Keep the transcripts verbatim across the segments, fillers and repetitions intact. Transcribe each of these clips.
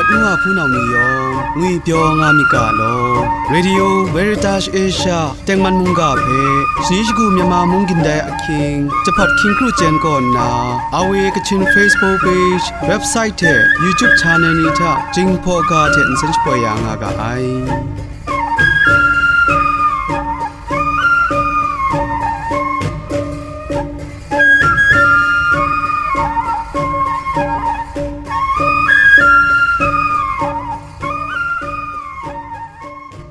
N wa hpunau ni yawng ngwipyaw nga myit ga law. Radio Veritas Asia tengman mungga hpe shani shagu Myanmar mung gindai ahkying, jahpawt hkying kru chyen kaw nna, R V A Kachin Facebook page, website hte YouTube channel ni hta Jinghpaw ga hte nsen shapoi ya nga ga ai.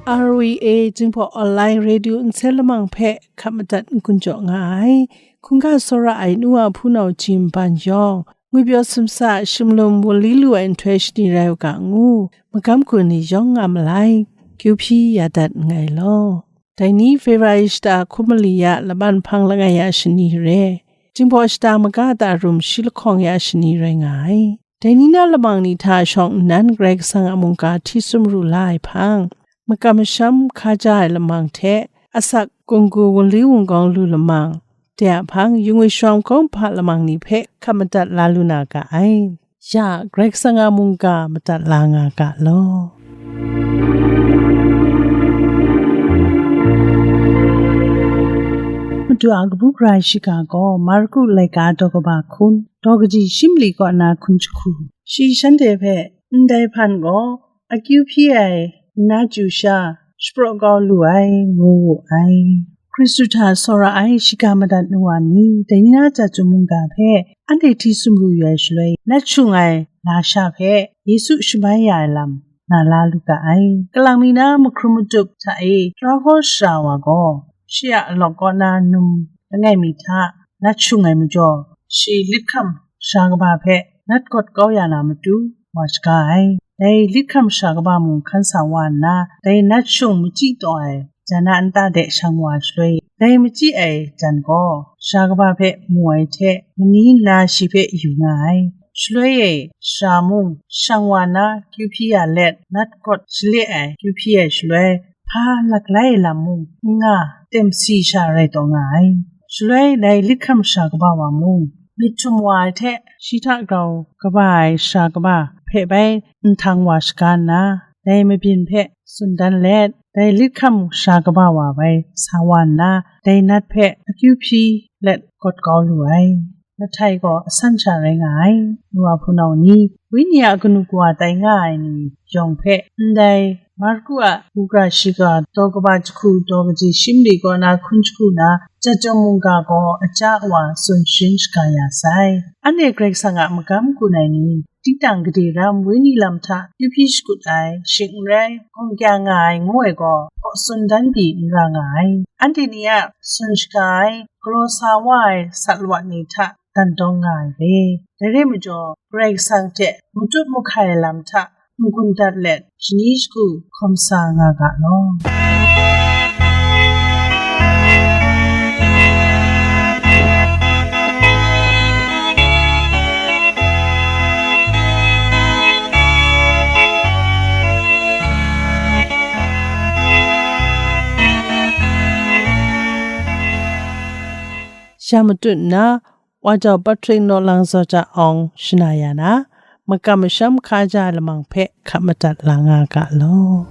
R V A Jinghpaw Online Radio nsen lamang hpe hkap madat n-gun jaw nga ai. Hkungga tsawra ai nu wa hpunau jin ban yawng, ngwipyaw sumsa a sumlum wunli lu ai nhtoi shani rai u ga ngu, magam gun ni yawng nga malai, kyu hpyi ya dat nngai law. Dai ni February shata hkun mali ya laban hpang langai ya shani re, Jinghpaw shata maga ta rum shi lahkawng ya shani rai nga ai. Dai ni na lamang ni hta shawng nnan Karai Kasang a mungga hti sumru la ai hpang, makam masham hkaja ai lamang hte asak gunggu wunli wungkawng lu lamang, de a hpang, yungwi shawng kawng hpa lamang ni hpe hkap madat la lu na ga ai. Ya, Karai Kasang a mungga madat la nga ga law. Madu a kabu gara shiga gaw Marku laika daw kaba hkun, daw kaji shi mali kaw na hkun jahku. Shi shanhte hpe, "Ndai hpan gaw akyu hpyi ai nna chyu sha shapraw kau lu ai," ngu wu ai. Hkristu hta tsawra ai shiga madat nu wa ni, dai ni na chya chyum mungga hpe anhte hti sumru yu ai shaloi, nat shung ai lasha hpe Yesu shamai ya ai lam na la lu ga ai. Kalang mi na mahkrum matup hta e tara hkaw shara wa gaw, shi a alawk kaw na num langai mi hta nat shung ai majaw, shi lit hkam sara kaba hpe nat gawt kau ya na matu wa shaga ai. Dai lit hkam sara kaba mung hkan sa wa nna, dai nat shung machyi taw ai jan a nta de shang wa shaloi, dai machyi ai jan gaw sara kaba hpe mu ai hte, mani nna shi hpe yu nga ai. Shaloi e, sara mung shang wa nna kyu hpyi ya let, nat gawt shale ai kyu hpyi ai shaloi, hpa laklai ai lam mung n nga, temsi sha rai taw nga ai. Shaloi dai lit hkam sara kaba wa mung, myit htum wa ai hte shi hta grau kaba ai sara kaba hpe bai nhtang wa shaga nna, dai mabyin hpe tsun dan let, dai lit hkam sara kaba wa bai sa wa nna, dai nat hpe akyu hpyi let gawt kau lu ai. Matai gaw asan sha rai nga ai. Nu wa hpunau ni, Wenyi a kanu kawa tai nga ai ni yawng hpe, ndai Marku a kabu gara shiga daw kaba jahku, daw kaji shi mali kaw na hkun jahku na, chyat chyawm mungga gaw aja wa tsun sharin shaga ya sai. Anhte Karai Kasang a magam gun ai ni, tinang gade ram, wenyi lam hta kyu hpyi shakut ai, shing n rai, gawng kya nga ai ngu ai gaw, hpaw tsun dan pyi n ra nga ai. Anhte ni a tsun shaga ai, galaw sa wa ai sat lawat ni hta dan dawng nga ai re. Dai re majaw, Karai Kasang hte matut mahkai ai lam hta n-gun dat let, shani shagu hkawm sa nga ga law. Sha matut nna, Wa jau Patrick Naw Lang Zaw Ja Awng shana ya na, makam masham hkaja ai lamang hpe hkap madat la nga ga law.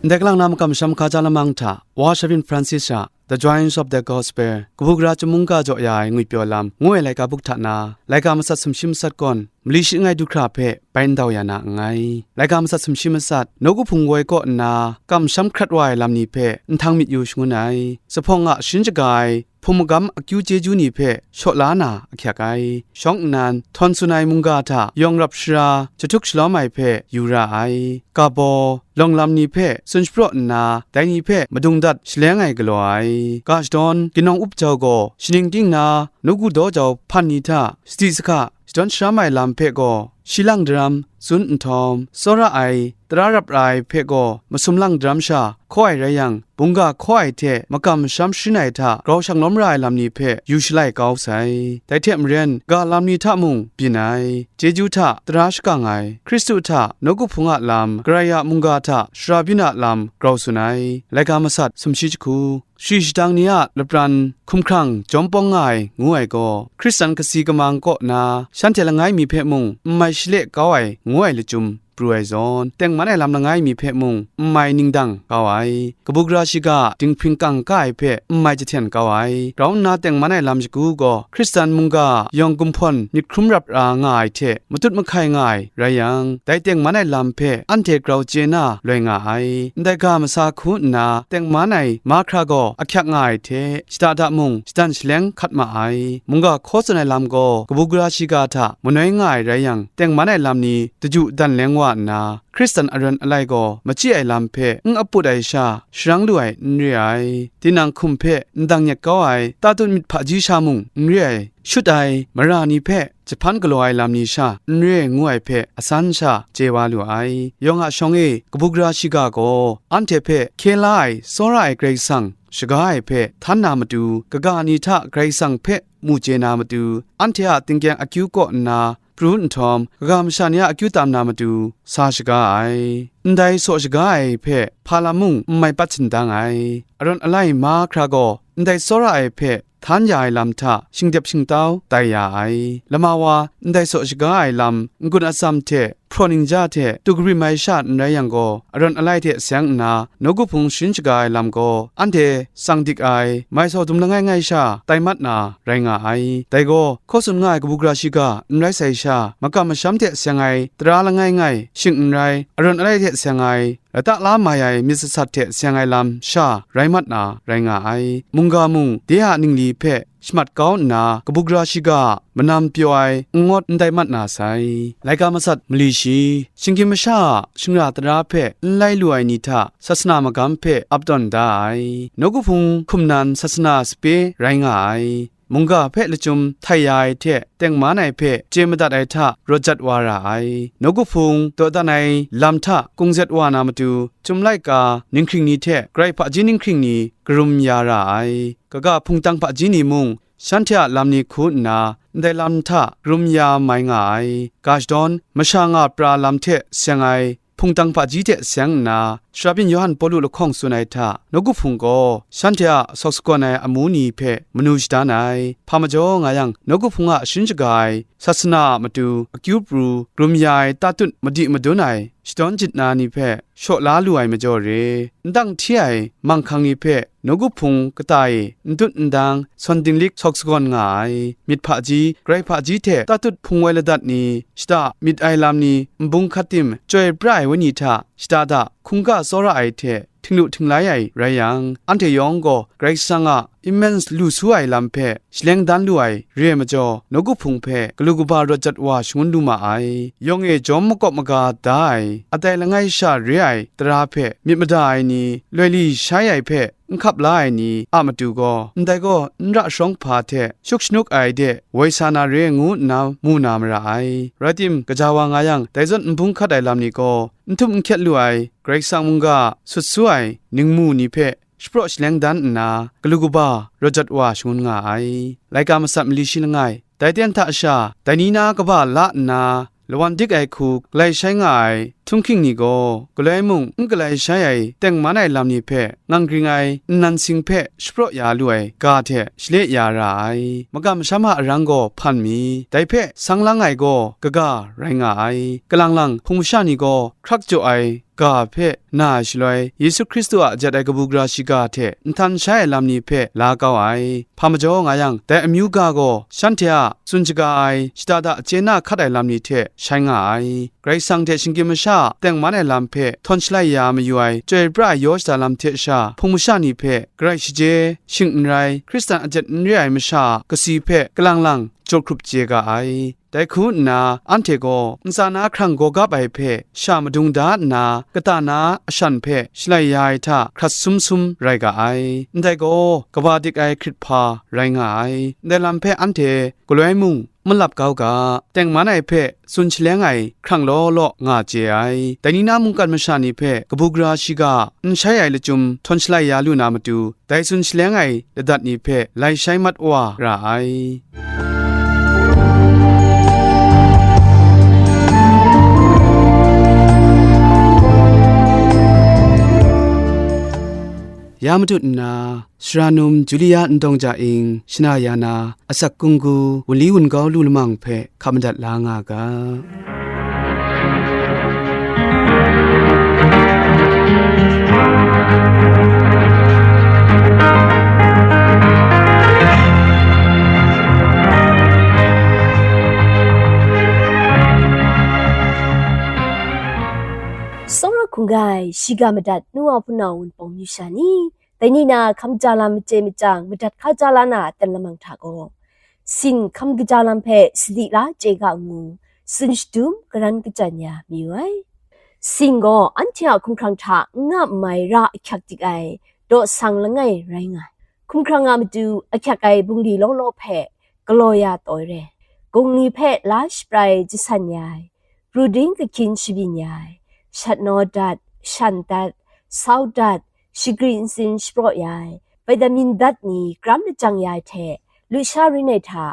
Ndai kalang na makam masham hkaja lamang hta, Wa Shavin Francis a The Joys of the Gospel, kabu gara chyum mungga jaw ya ai ngwipyaw lam, ngu ai laika buk hta na, laika matsat sumshi matsat gawn, mali shi langai du hkra hpe bai ndau ya na nngai. Laika matsat sumshi matsat, nawku hpung woi kaw nna, kamsham hkrat wa ai lam ni hpe nhtang myit yu shangun ai. Zuphpawng a sharin shaga ai, hpung magam akyu chyeju ni hpe shaw la na ahkyak ai. Shawng nnan, htawn tsun ai mungga hta yawng rap shara, jahtuk shalawm ai hpe yu ra ai. Kabaw, lawng lam ni hpe tsun shapraw nna, dai ni hpe madung dat shaleng ai galaw ai. Ga shadawn, ginawng up jau gaw, shaning ting na, nawku daw jau hpan ni hta, sadi sahka, shadawn sharam ai lam hpe gaw, shi lang daram tsun nhtawm, tsawra ai, tara rap ra ai hpe gaw masum lang daram sha hkaw ai rai yang, mungga hkaw ai hte makam masham sharin ai hta grau shang lawm ra ai lam ni hpe yu shalai kau sai. Dai hte maren, ga lam ni hta mung byin ai, chyeju hta tara shakang ai, Hkristu hta nawku hpung a lam, Karai a mungga hta shara byin a lam grau tsun ai, laika masat sumshi jahku. Shari shadang ni a lapran hkumhkrang jawm pawng nga ai, ngu ai gaw, Hkristan kasi kamang kaw na shanhte langai mi hpe mung n mai shale kau ai, ngu ai lachyum pru ai zawn, tengman ai lam langai mi hpe mung n mai ningdang kau ai, kabu gara shiga dinghpring kangka ai hpe n mai jahten kau ai, grau nna tengman ai lam shagu gaw, Hkristan mungga yawng gumhpawn myit hkrum rap ra nga ai hte matut mahkai nga ai rai yang, dai tengman ai lam hpe anhte grau chye na loi nga ai. Ndai ga masa hku nna tengman ai mahkra gaw ahkyak nga ai hte, shada da mung shadan shaleng hkat ma ai. Mungga hkaw tsun ai lam gaw kabu gara shiga hta manoi nga ai rai yang, tengman ai lam ni daju dan leng wa nna, Hkristan aran alai gaw machyi ai lam hpe n aput ai sha, sharang lu ai n re ai. Tinang hkum hpe ndang nyet kau ai tatut myit hpaji sha mung n re ai, shut ai mara ni hpe jahpan galaw ai lam ni sha n re ai ngu ai hpe asan sha chye wa lu ai. Yawng a shawng e kabu gara shiga gaw anhte hpe hkye la ai tsawra ai Karai Kasang shaga ai hpe htan na matu, kaga ni hta Karai Kasang hpe mu chye na matu, anhte a tingkyang akyu kaw nna pru nhtawm, kaga masha ni a akyu tam na matu sa shaga ai. Ndai saw shaga ai hpe hpa lam mung n mai pat shindang ai. Arawt alai mahkra gaw ndai tsawra ai hpe htan ya ai lam hta shingdep shingtau tai ya ai. Lama wa ndai saw shaga ai lam n-gun atsam hte hpraw ningja hte tu karim ai sha n rai yang gaw, arawt alai hte seng nna, nawku hpung sharin shaga ai lam gaw, anhte tsang dik ai, mai saw dum langai ngai sha tai mat na rai nga ai. Dai gaw, hkaw tsun nga ai kabu gara shiga n rai sai sha, makam masham hte seng ai tara langai ngai, shing n rai, arawt alai hte seng ai, lata la mai ai myit sasat hte seng ai lam sha rai mat na rai nga ai. Mungga mung de a ningli hpe shamat kau nna, kabu gara shiga a manam pyaw ai n-gawt n tai mat na sai. Laika masat mali shi, shinggyim masha a shingra tara hpe n lai lu ai ni hta sasana magam hpe ap tawn da ai. Nawku hpung hkum nan sasana sape rai nga ai. Mungga hpe lachyum htai ya ai hte tengman ai hpe chye madat ai hta rawt jat wa ra ai. Nawku hpung dawdan ai lam hta kungzet wa na matu, chyum laika ninghkring ni hte grai hpaji ninghkring ni karum ya ra ai. Kaga hpungtang hpaji ni mung, shanhte a lam ni hku nna, ndai lam hta karum ya mai nga ai. Ga shadawn masha nga pra lam hte seng ai hpungtang hpaji hte seng nna, shara byin Yawhan Pawlu lahkawng tsun ai hta, nawku hpung gaw shanhte a sawk sagawn ai amu ni hpe manu shadan ai. Hpa majaw nga yang, nawku hpung a sharin shaga ai sasana a matu akyu pru, karum ya ai tatut madi madun ai shadawn jit na ni hpe shaw la lu ai majaw re, ndang hti ai manghkang ni hpe nawku hpung kata e n tut n dang, sawn dinglik sawk sagawn nga ai. Myit hpaji, grai hpaji hte tatut hpung woi ladat ni, shada myit ai lam ni, nbung hkat tim, chyoi pra ai wenyi hta shada da hkungga tsawra ai hte htinglu htinglai ai rai yang, anhte yawng gaw Karai Kasang a nmen lu su ai lam hpe shaleng dan lu ai re ai majaw, nawku hpung hpe galu kaba rawt jat wa shangun lu ma ai. Yawng e jawm makawp maga da ai, atai langai sha re ai tara hpe myit mada ai ni, loi li shai ai hpe n hkap la ai ni a matu gaw, ndai gaw n ra shawng hpa hte shuk shanuk ai de woi sa na re ngu nna mu na mara ai. Rai tim, gaja wa nga yang, dai zawn nbung hkat ai lam ni gaw, n htum n hkyet lu ai, Karai Kasang mungga sut su ai ningmu ni hpe shapraw shaleng dan nna, galu kaba rawt jat wa shangun nga ai. Laika masat mali shi langai, dai ten hta sha, dai ni na kaba la nna, lawan dik ai hku galai shai nga ai htunghking ni gaw, galoi mung n galai shai ai tengman ai lam ni hpe ngang gring ai nnan sing hpe shapraw ya lu ai ga hte shale ya ra ai. Makam masham a arang gaw hpan mi, dai hpe sang lang ai gaw kaga rai nga ai. Kalang lang hpung masha ni gaw hkrak jaw ai ga hpe na ai shaloi, Yesu Hkristu a jet ai kabu gara shiga hte nhtan shai ai lam ni hpe la kau ai. Hpa majaw nga yang, dai amyu ga gaw shanhte a tsun shaga ai, shada da chye na hkat ai lam ni hte shai nga ai. Karai Kasang hte shinggyim masha a tengman ai lam hpe htawn shalai ya mayu ai, chyoi pra ai yaw shada lam hte sha, hpung masha ni hpe garai shaje, shing n rai, Hkristan ajet n re ai masha a kasi hpe kalang lang jaw hkrup chye ga ai. Dai hku nna, anhte gaw ntsa na hkrang gaw gap ai hpe sha madung da nna, kata na ashan hpe shalai ya ai hta hkrat sum sum rai ga ai. Ndai gaw, kaba dik ai hkrit hpa rai nga ai. Ndai lam hpe anhte galoi mung malap kau ga, tengman ai hpe tsun shaleng ai hkrang law law nga chye ai. Dai ni na mungkan masha ni hpe kabu gara shiga n shai ai lachyum htawn shalai ya lu na matu, dai tsun shaleng ai ladat ni hpe lai shai mat wa ra ai. Ya matut nna, Sara num Julia Ndawng Ja Ing shana ya na, asak kunggu, wunli wungau lu lamang hpe hkap madat la nga ga. Tsawra hkungga ai shiga madat nu wa hpunau wunpawng yu sha ni, dai ni na hkam ja lam machye machyang madat hka ja la na aten lamang hta gaw, sin hkam kaja lam hpe sadi la chye ga ngu, tsun shadum karan kachyan ya mayu ai. Sin gaw anhte a hkumhkrang hta n nga n mai ra ahkyak dik ai daw sang langai rai nga ai. Hkumhkrang a matu ahkyak ai bungli law law hpe galaw ya taw re, gung ni hpe la shaprai jasan ya ai, pru ding kahkyin shabyin ya ai, shat naw dat, shan dat, sau dat, shagri ntsin shapraw ya ai, vitamin dat ni kram lajang ya ai hte, lusha rin ai hta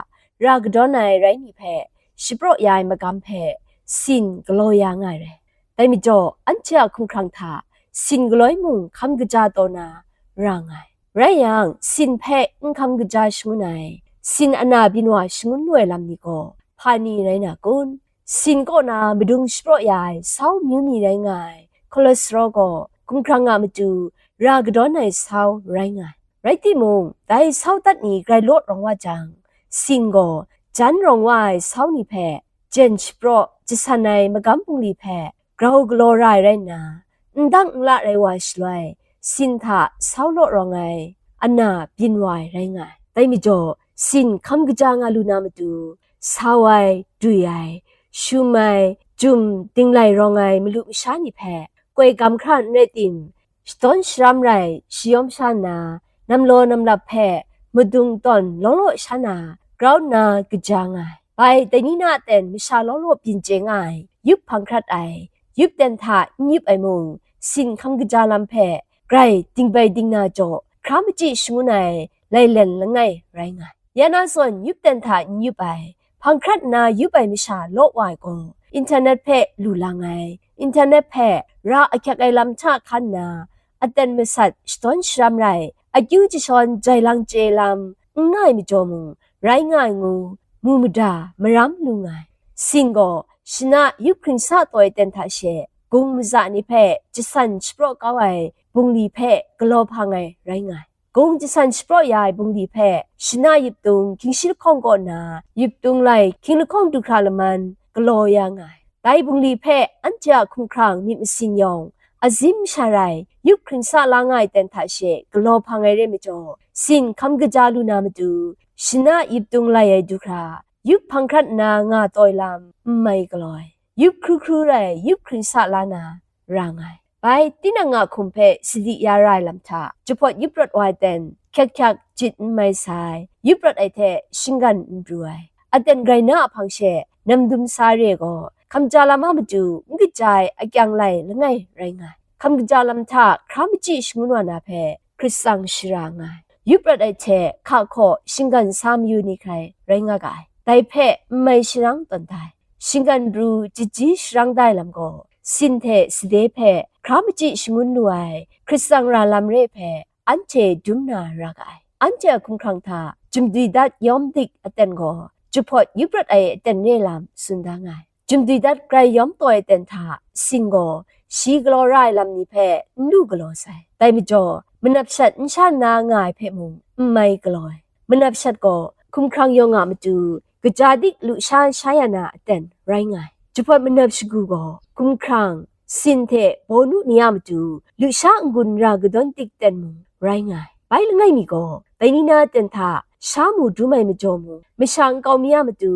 ra kadawn ai rai ni hpe shapraw ya ai magam hpe sin galaw ya nga ai rai. Dai majaw, anhte a hkumhkrang hta sin galoi mung hkam kaja taw na ra nga ai. Rai yang, sin hpe n hkam kaja shangun ai, sin ana byin wa shangun lu ai lam ni gaw, hpa ni rai na kun? Sin kaw na madung shapraw ya ai sau amyu mi rai nga ai, cholesterol gaw hkumhkrang a matu ra kadawn ai sau rai nga ai. Rai timung, dai sau dat ni grai law rawng wa jang, sin gaw jan rawng wa ai sau ni hpe jen shapraw jasan ai magam bungli hpe grau galaw ra ai rai nna, n dang n la rai wa shaloi, sin hta sau law rawng ai, ana byin wa ai rai nga ai. Dai majaw, sin hkam kaja nga lu na matu, sau ai, dui ai, shum ai, jum dinglai rawng ai malu masha ni hpe, koi gam hkra n rai tim, shadawn sharam rai shayawm sha nna, namlaw namlap hpe madung tawn law law sha na grau nna kaja nga ai. Bai, dai ni na aten masha law law byin chye nga ai, yup hpang hkrat ai, yup ten hta n yup ai mung, sin hkam kaja lam hpe grai dingbai dingna jaw hkra machyi shangun ai lailen langai rai nga ai. Ya na zawn yup ten hta n yup ai, hpang hkrat nna yup ai masha law wa ai gaw, internet hpe lu lang ai, internet hpe ra ahkyak ai lam hta hkan nna, aten masat shadawn sharam rai, akyu jashawn jai lang chye lam n nga ai majaw mung, rai nga ai ngu, mu mada maram lu nga ai. Sin gaw, shana yup hkringsa taw ai ten hta she, gung maza ni hpe jasan shapraw kau ai bungli hpe galaw hpang ai rai nga ai. Gung jasan shapraw ya ai bungli hpe shana yuptung hkying shi lahkawng kaw na yuptung lai hkying lahkawng du hkra laman galaw ya nga ai. Dai bungli hpe anhte a hkumhkrang myit masin yawng, azim sha rai, yup hkringsa la nga ai ten hta she galaw hpang ai re majaw, sin hkam kaja lu na matu, shana yuptung lai ai du hkra, yup hpang hkrat nna nga taw ai lam n mai galaw ai. Yup hkru hkru rai, yup hkringsa la na ra nga ai. Bai, tinang a hkum hpe sadi ya ra ai lam hta, jahpawt yup rawt wa ai ten, hkyak hkyak jit n mai sai, yup rawt ai hte shinggan n pru ai, aten grai na a hpang she, namdum sa re gaw, hkam ja lam a matu n kaja ai akyang lai langai rai nga ai. Hkam kaja lam hta hkra machyi shangun wa na hpe, hkrit tsang shara nga ai. Yup rawt ai hte hka hkaw shinggan sa mayu ni hkrai rai nga ga ai. Dai hpe n mai sharang tawn da ai. Shinggan pru jahti sharang da ai lam gaw, sin hte sade hpe hkra machyi shangun lu ai hkrit tsang ra lam re hpe, anhte dum na ra ga ai. Anhte a hkumhkrang hta jumdui dat yawm dik aten gaw, jahpawt yup rawt ai aten re lam tsun da nga ai. Jumdui dat grai yawm taw ai aten hta sin gaw, shi galaw ra ai lam ni hpe n lu galaw sai. Dai majaw, manap shat n sha nna nga ai hpe mung n mai galaw ai. Manap shat gaw, hkumhkrang yawng a matu kaja dik lusha sha ya na aten rai nga ai. Jahpawt manap shagu gaw, hkumhkrang, sin hte bawnu ni a matu lusha n-gun ra kadawn dik ten mung rai nga ai. Bai langai mi gaw, dai ni na aten hta sha mu dum ai majaw mung, masha nkau mi a matu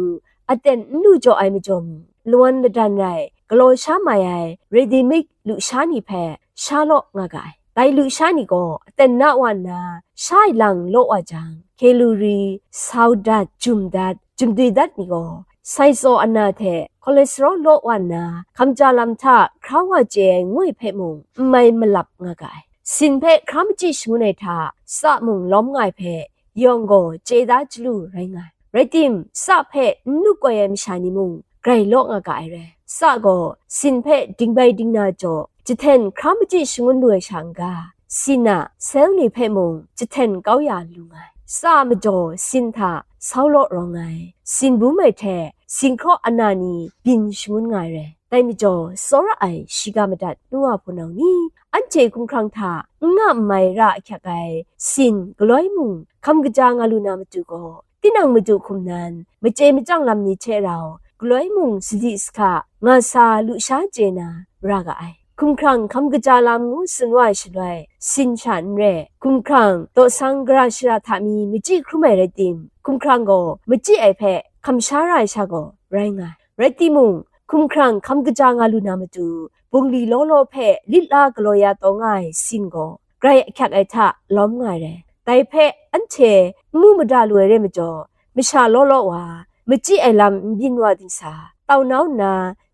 aten n lu jaw ai majaw mung, lawan ladan rai, galaw sha mai ai, ready made lusha ni hpe sha law nga ga ai. Dai lusha ni gaw aten na wa nna, sha ai lang law wa jang, kalori, sau dat, jum dat, jumdui dat ni gaw, sai tsaw ana hte cholesterol law wa nna, hkamja lam hta hkra wa chye ai ngoi hpe mung n mai malap nga ga ai. Sin hpe hkra machyi shangun ai hta, tsa mung lawm nga ai hpe, yawng gaw chye da chyalu rai nga ai. Rai tim, tsa hpe n lu koi ai masha ni mung grai law nga ga ai rai. Tsa gaw sin hpe dingbai dingna jaw, jahten hkra machyi shangun lu ai sha n-ga, sin a sel ni hpe mung jahten kau ya lu nga ai. Tsa a majaw sin hta sau law rawng ai, sin bum ai hte sin hkraw ana ni byin shangun nga ai rai. Dai majaw, tsawra ai shiga madat nu wa hpunau ni, anhte hkumhkrang hta n nga n mai ra ahkyak ai sin galoi mung hkam kaja nga lu na matu gaw, tinang matu hkum nan, machye machyang lam ni hte rau, galoi mung sadi sahka nga sa lusha chye na ra ga ai. Hkumhkrang hkam kaja lam ngu tsun wa ai shaloi, sin sha n re, hkumhkrang dawsang gara shara hta mi machyi hkrum ai rai tim, hkumhkrang gaw machyi ai hpe hkam sha ra ai sha gaw rai nga ai. Rai timung, hkumhkrang hkam kaja nga lu na matu, bungli law law hpe lit la galaw ya taw nga ai sin gaw, grai ahkyak ai hta lawm nga ai rai. Dai hpe anhte n mu mada lu ai re majaw, masha law law wa, machyi ai lam n byin wa dingsa, tau nau nna,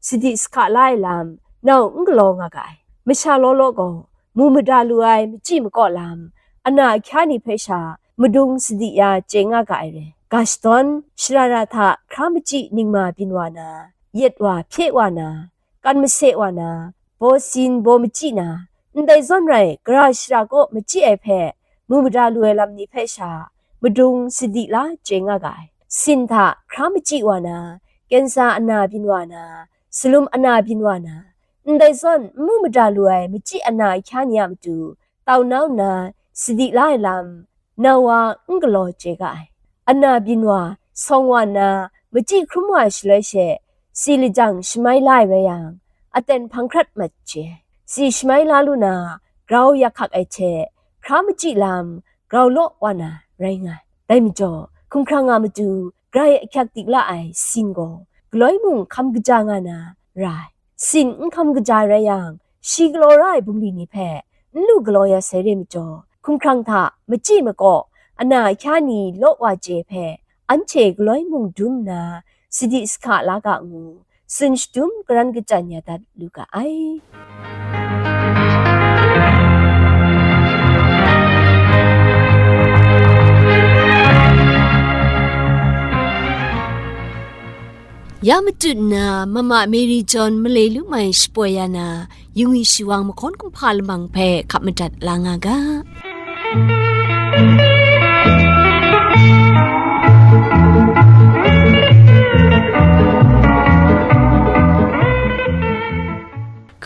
sadi sahka la ai lam, nau n galaw nga ga ai. Masha law law gaw, mu mada lu ai machyi makaw lam, ana ahkya ni hpe sha madung sadi ya chye nga ga ai re. Ga shadawn, sharara hta hkra machyi ningma byin wa na, yet wa hpye wa na, kan mase wa na, baw sin baw machyi na, ndai zawn rai gara shara kaw machyi ai hpe mu mada lu ai lam ni hpe sha madung sadi la chye nga ga ai. Sin hta hkra machyi wa na, kensa ana byin wa na, salum ana byin wa na, ndai zawn n mu mada lu ai machyi ana ahkya ni a matu, tau nau nna sadi la ai lam, nau wa n galaw chye ga ai. Ana byin wa, sawng wa nna, machyi hkrum wa ai shaloi she, si lajang shamai la ai rai yang, aten hpang hkrat mat chye. Si shamai la lu na, grau yak hkak ai hte, hkra machyi lam, grau law wa na rai nga ai. Dai majaw, hkumhkrang a matu, grai ahkyak dik la ai sin gaw, galoi mung hkam kaja nga na ra ai. Sin n hkam kaja rai yang, shi galaw ra ai bungli ni hpe n lu galaw ya sai re majaw, hkumhkrang hta machyi makaw, ana ahkya ni law wa chye hpe, anhte galoi mung dum nna, sadi sahka la ga ngu, tsun shadum karan kachyan ya dat lu ga ai. Ya matut nna, Mama Mary John male lu mai shapoi ya na, yungwi shiwang mahkawn kumhpa lamang hpe hkap madat la nga ga.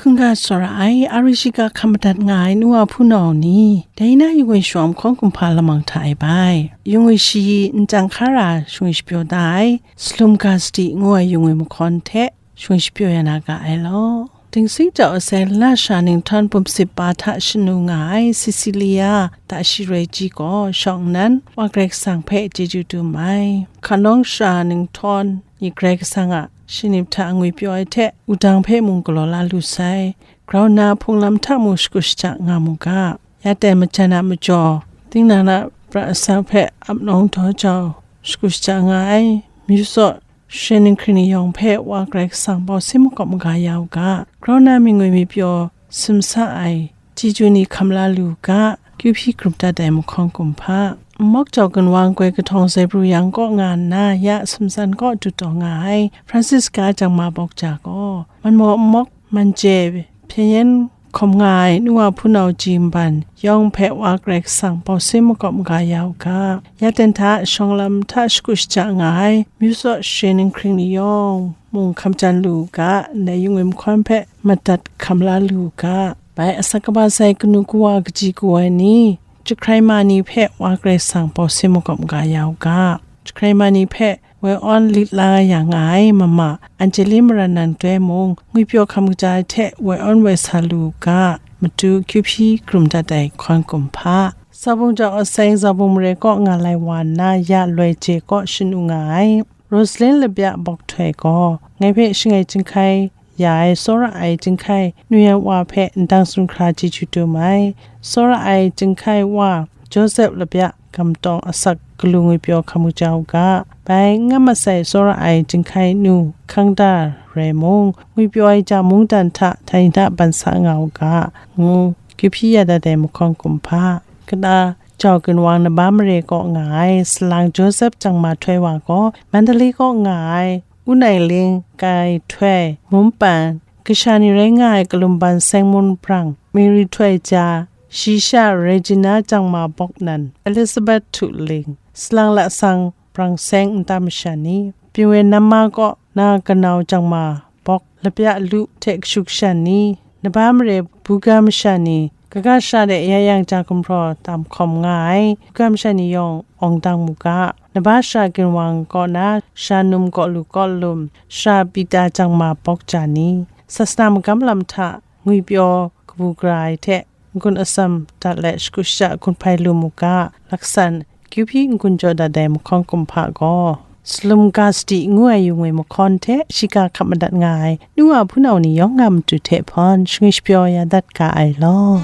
Hkungga tsawra ai, a ri shiga hkam madat nga ai nu wa hpunau ni, dai na yungwi shiwang mahkawn kumhpa lamang hta e bai. Yungwi shi ntang hkara shingwi shapyaw da ai, Salum ga sadi ngu ai yungwi mahkawn hte shingwi shapyaw ya na ga ai law. Dingsing jau asai la sha ninghtawn bum sip pa hta shanu nga ai Cecilia ta shi roi ji gaw shawng nnan Wa Karai Kasang hpe chyeju dum ai. Hkanawng sha ninghtawn ni Karai Kasang a shinip hta ngwi pyaw ai hte, wudang hpe mung galaw la lu sai, grau nna hpung lam hta mung shakut shaja nga mu ga, ya ten majan a majaw, tinang a pra asak hpe ap nawng daw jau, shakut shaja nga ai, myu tsaw, shen ninghkring ni yawng hpe Wa Karai Kasang bau sin makawp maga ya u ga, grau nna mi ngwi mi pyaw, simsa ai, chyeju ni hkam la lu u ga, kyu hpyi hkrum dat ai mahkawn kumhpa. Nmawk jau gunwang goi kahtawng zaibru yang kaw nga nna, ya simsan kaw dut taw nga ai, Francisca jangma bawk ja gaw, man maw nmawk, man chye, hpyen yen hkawm nga ai nu wa hpunau ji nban yawng hpe Wa Karai Kasang bau sin makawp maga ya u ga, ya ten hta shawng lam hta shakut shaja nga ai, myu tsaw shen ninghkring ni yawng mung hkam jan lu u ga, ndai yungwi mahkawn hpe madat hkam la lu u ga, bai asak kaba sai kanu kawa kaji kaw ai ni, jahkrai ma ni hpe Wa Karai Kasang bau sin makawp maga ya u ga, jahkrai ma ni hpe woi awn lit la ya nga ai mama Anjali Maranan doi mung, ngwipyaw hkam kaja ai hte woi awn woi sa lu u ga, matu kyu hpyi hkrum dat ai hkawn kumhpa. Zaubung jau asai zaubung mare kaw nga lai wa nna, ya loi je kaw shanu nga ai Rosalyn Labya Bawk Htoi gaw, ngai hpe shangai chyinghkai ya ai tsawra ai chyinghkai nu yan wa hpe ndang tsun hkra chyeju dum ai. Tsawra ai chyinghkai wa Joseph Labya Gamtawng asak galu ngwipyaw hkam kaja u ga. Bai n nga masai tsawra ai jinghkai nu hkang da rai mung, ngwipyaw ai ja mungdan hta htai na ban sa nga u ga, ngu kyu hpyi ya dat ai mahkawn kumhpa. Kata jau ginwang Naba mare kaw nga ai salang Joseph Jangma Htoi wa gaw, Mandalay kaw nga ai Unai Ling, Kai Htoi, Mumpan, kasha ni rai nga ai Kalumban Seng Mun Brang, Mary Htoi Ja, Shisha Regina Jangma Bok nan, Elizabeth Htu Ling, salang lasang Brang Seng nta masha ni, Pingwen Nama kaw na kanau Jangma Bok, Lapya Lu hte kashu kasha ni, Naba mare buga masha ni, kaga shara de ya yang ja gumhpraw tam hkawm nga ai buga masha ni yawng awng dang mu ga. Naba shara ginwang kaw na, shara num kaw lu kaw lum, shara Pita Jangma Bok Ja ni, sasana magam lam hta ngwipyaw kabu gara ai hte, n-gun atsam dat let shagu shaja gun hpai lu mu ga. Laksan, kyu hpyi n-gun jaw dat ai mahkawn kumhpa gaw, Salum Ga Sadi ngu ai yung e mahkawn hte shiga hkap madat nga ai nu wa hpunau ni yawng a matu hte hpawn shangwi shapyaw ya dat ga ai law.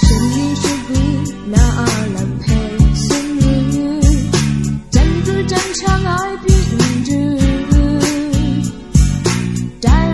Shani shagwi na a lam hpe sumru, jan pru jan shang ai pyi n du, dai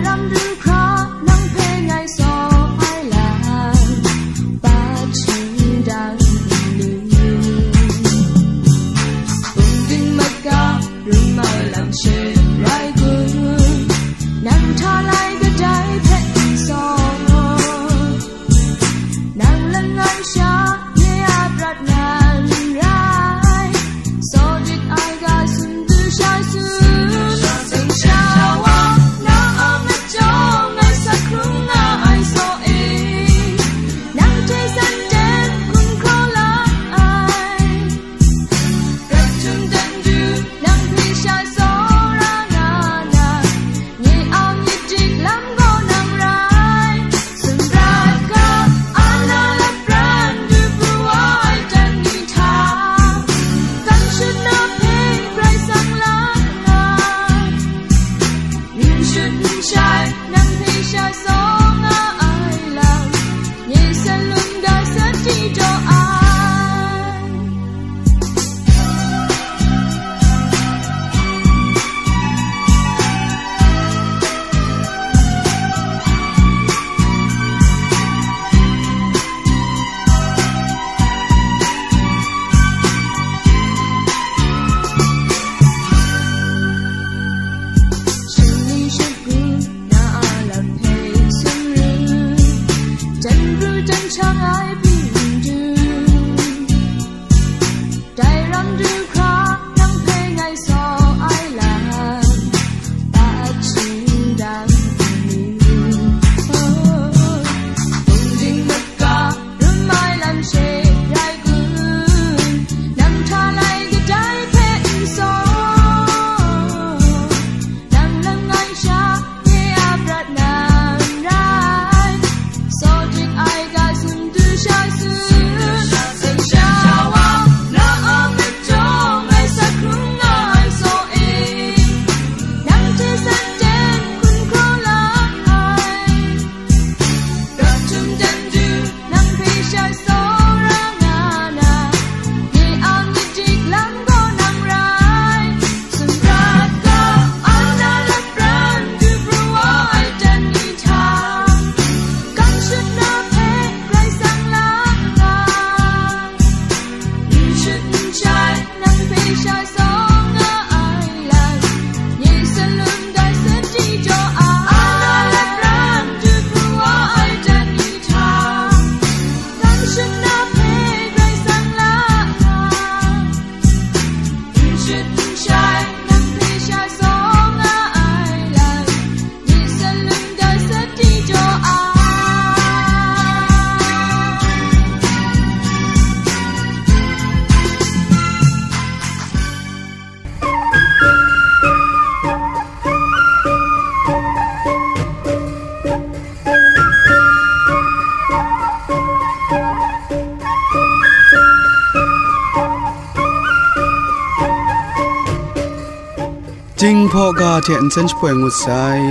Jinghpaw ga hte nsen shapoi ngut sai.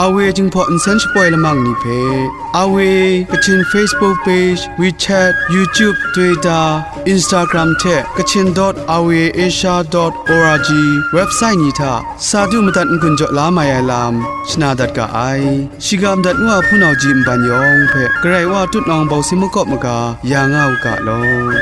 Awe Jinghpaw nsen shapoi lamang ni hpe, Awe Kachin Facebook page, WeChat, YouTube, Twitter, Instagram hte Kachin dot awe asia dot org website ni hta sa du madat n-gun jaw la mai ai lam shana dat ga ai. Shiga madat nu a hpunau ji nban yawng hpe Karai Wa tutnawng bawsin makawp maga ya nga u ga law.